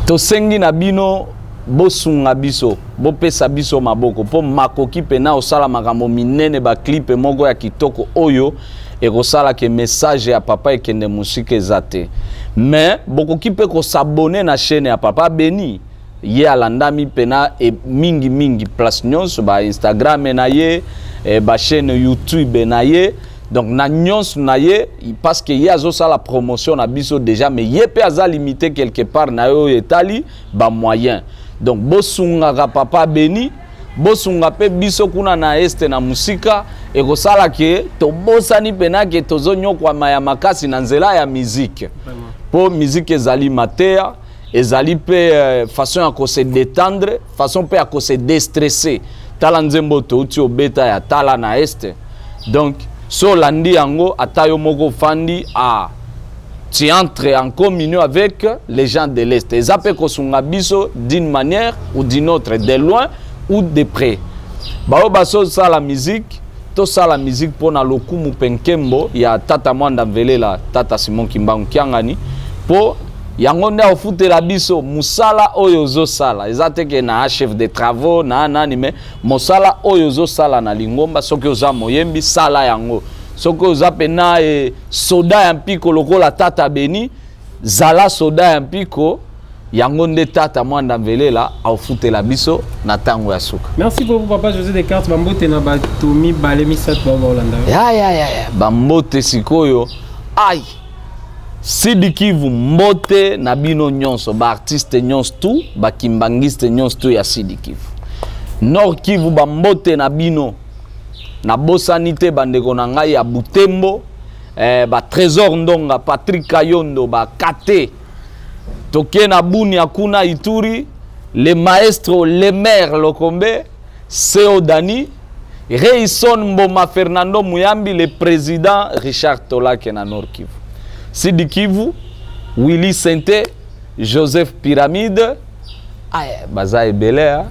Tosengi na bino bosunga biso, bopesa biso maboko mpo makoki mpena osala makambo minene, baclip moko ya kitoko oyo ekosalaka message ya papa ekende mosika eza te. Mais bokoki mpe kos'abonner na chaîne ya papa Beni. Ye alandami mpena e, mingi mingi place nyonso, ba Instagram na ye, bachaîne YouTube na ye, donc na nyonso na ye, parce que ye azosala promotion na biso déjà, mais ye mpe aza limité quelque part na ye oyo etali bamoyen. Donc bosungaka papa Beni, bosunga mpe biso kuna na Est na mosika. Ekosala ke tobosani mpena ke tozonyokwama ya makasi na nzela ya mizike, mpo miziki ezali mateya, ezali mpe façon ya kose détendre, façon mpe ya kose déstresser. Tala nzembo touti obeta ya tala na Est. Donc so olandi yango, ata yo moko ofandi, a tu entres en communion avec les gens de l'Est. Eza mpe kosunga biso d'une manière ou d'une autre, de loin ou de près. Baoyo bazosala musique, tosala musique mpo na lokumu mpe nkembo ya tata Mwanda Mvelela, tata Simon Kimbangu Kiangani, mpo yango nde akofutela biso mosala oyo ozosala. Eza te ke na chef de travaux na nani, mais mosala oyo ozosala na lingomba, soki oza moyembi, sala yango. Soki oza mpena soda ya mpiko lokola tata Beni, zala soda ya mpiko. Yango nde tata Mwanda Mvelela aufutela biso na ntango ya suka. Merci beaucoup, papa José Descartes. Bambote na bato mibale, misato bao baolanda yo. Ya ya ya ya, bambote sikoyo. Ai, Sidi Kivu, mbote na bino nyonso, baartiste nyonso tu, bakimbangiste nyonso tu ya Sidi Kivu, Nord Kivu, bambote na bino. Nabosani te bandeko na ngai ya Butembo, batrésor Ndonga, Patrik Kayondo, bakate toke na Bunia kuna Ituri, le maestro Lemer Lokombe, Seo Dani, Reison Mboma, Fernando Muyambi, le président Richard Tolake na Nord Kivu, Sidi Kivu, Willy Sente, Joseph Pyramide. Ay, baza ebele, hein?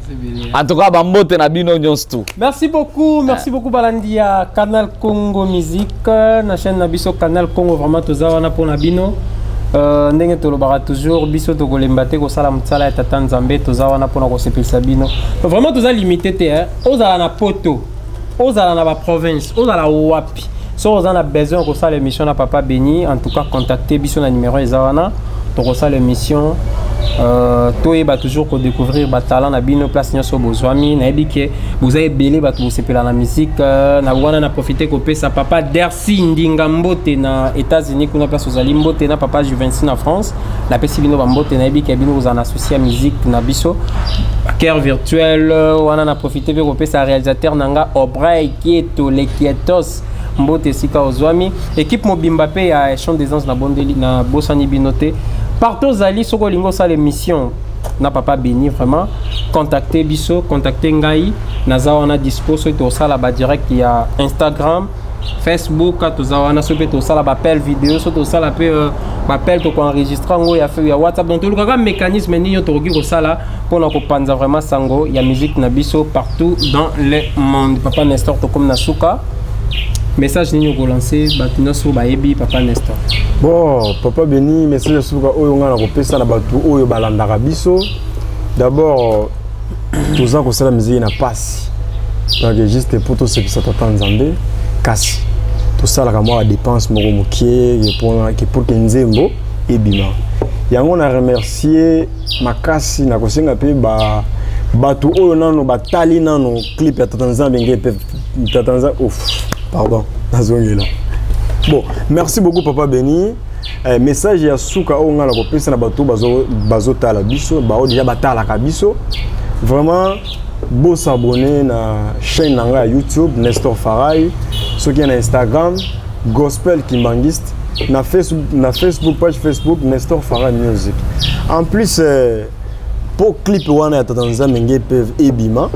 En tout cas, bambote na bino nyonso tu. Merci beaucoup, merci beaucoup balandi ya Canal Congo Musique, na chaîne na biso Canal Congo. Vraiment toza wana mpona bino. Ndenge tolobaka toujours, biso tokolemba te kosala mosala ya tata Nzambe. Toza wana mpona kosepelisa bino. Vraiment toza limité te, hein? Ozala na poto, ozala na baprovince, ozala wapi, so oza na besoin ya kosala émission na papa Beni, en tout cas contacte biso na numéro eza wana, tokosala émission. Toyeba toujours kodécouvrir batalent na bino place nyonso bozwami. Nayebi ke boza ebele bato bosepela na musique. Na wana na profite kopesa papa Dersi Ndinga mbote na États-Unis kuna place ozali, mbote na papa Juvenci na France. Napesi bino bambote. Nayebi ke bino kozala na souci ya musique na biso, cœur virtuel wana. Na profite mpe kopesa réalisateur na nga Obrey Kieto Lekietos mbote esika ozwami, équipe mobimba mpe ya Chant des Anges. Na bondeli, na bosani bino te. Partout ozali, soki olingi osala émission na papa Beni, vraiment contacte biso, contacte ngai, naza wana dispo. Soki tosala badirect ya Instagram, Facebook, toza wana. Soki mpe tosala baappel vidéo, soki tosala mpe baappel, tokoenregistre yango ya WhatsApp. Donc tolukaka mécanisme nini oyo tokoki kosala mpona kopanza vraiment sango ya musique na biso partout dans le monde. Papa Nestor, tokomi na suka. Message nini okolance bato nyonso bayebi papa Nestor? Bon, papa Beni, message ya suka oyo ngai nakopesa na bato oyo balandaka biso, d'abord toza kosala miziki na pasi, donc juste po tosepesa tata Nzambe, kasi tosalaka mwa badépense moko mokie pour ke nzembo ebima. Yango na remercier makasi na kosenga mpe bato oyo nano batali nano clip ya tata Nzambe nge mpe tata Nzambe. Ouf, pardon, nazongela. Bon, merci beaucoup, papa Beni. Message ya suka oyo ngai nakopesa na bato bazotala biso, bao déjà batalaka biso, vraiment bosabone na chaîne na ngai ya YouTube, Nestor Farai. Soki na Instagram, Gospel Kimbangiste, na Facebook, page Facebook Nestor Farai Music. En plus, po clip wana ya tata Nzambe nge mpe ebima,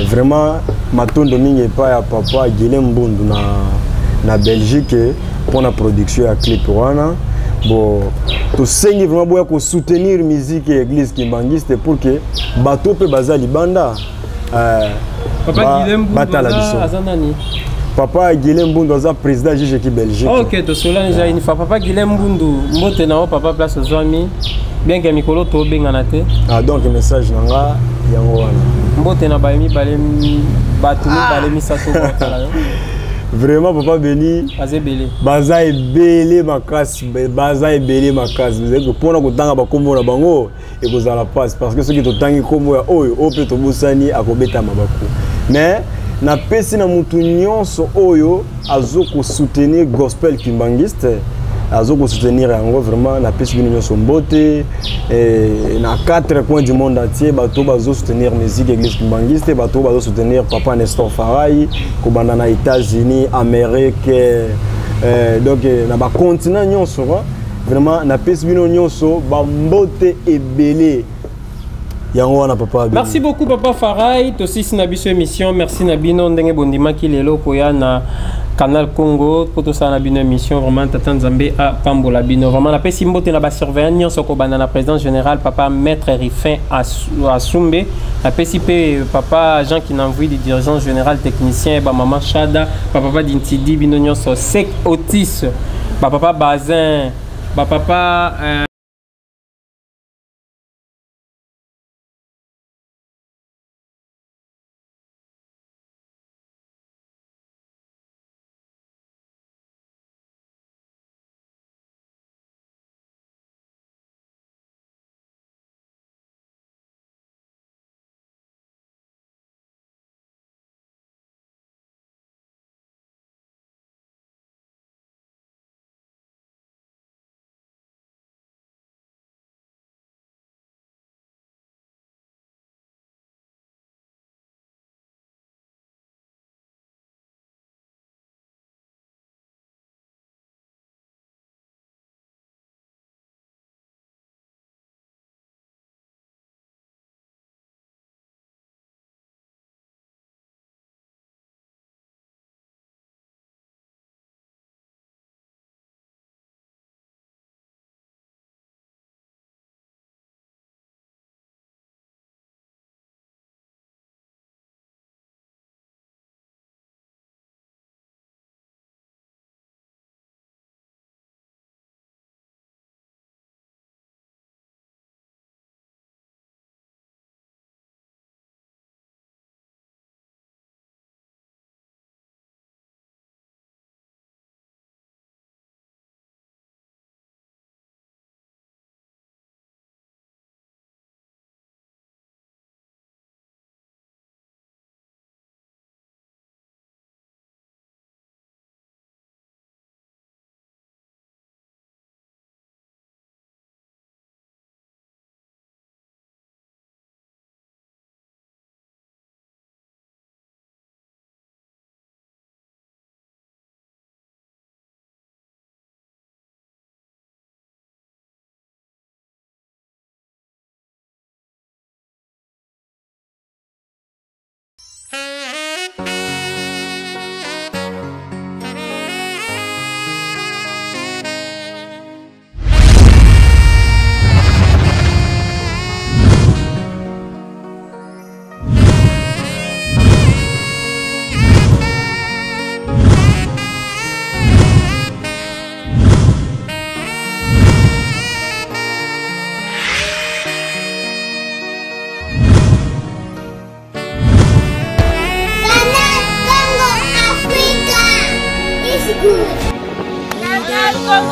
vraiment matondo mingi epai ya papa Gile Mbundu na Belgique mpona production ya clip wana. Bon, tosengi vraiment boya kosoutenir musique ya église kimbangiste pour que bato mpe baza libanda Papa Gile Mbundu batala biso. Aza nani? Papa Gile Mbundu aza président JGK Belgique. Ok, tosola déjà une fois. Papa Gile Mbundu, mbote na yo papa, place ozwami, bien ke mikolo tobengana te. Ah, donc message na nga yango wana. Mbote na baye mibale, bato mibale, misato baotala yo. Vraiment, papa Beni, baza ebele. Baza ebele makasi, baza ebele makasi. Mpona kotanga bakombo na bango ekozala mpasi, parce que soki totangi nkombo ya oyo oyo mpe tobosani, akobetama baku. Mais napesi na mutu nyonso oyo azokosoutenir gospel kimbangiste, azokosoutenir yango, vraiment napesi bino nyonso mbote na quatre coins du monde entier. Bato bazosoutenir musique église kimbangiste, bato bazosoutenir papa Nestor Farai, kobanda na États-Unis, Amérique, donc na bacontinent nyonso quoi. Vraiment napesi bino nyonso bambote ebele. Yango wana, papa. Merci beaucoup, papa Farai. Tosisi na biso émission. Merci na bino ndenge bondimaki lelo koya na Canal Congo po tosala na bino émission. Vraiment tata Nzambe apambola bino. Vraiment napesi mbote na basurveillant nyonso, kobanda na président général papa maître Rifin Asumbe. Napesi mpe papa Jean Kinamvui, du dirigeant général technicien, bamama Shada, bapapa Dintidi, bino nyonso, Sek Otis, bapapa Bazin, bapapa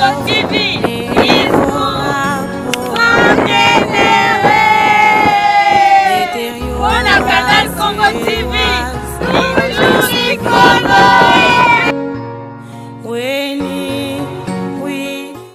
Congo TV.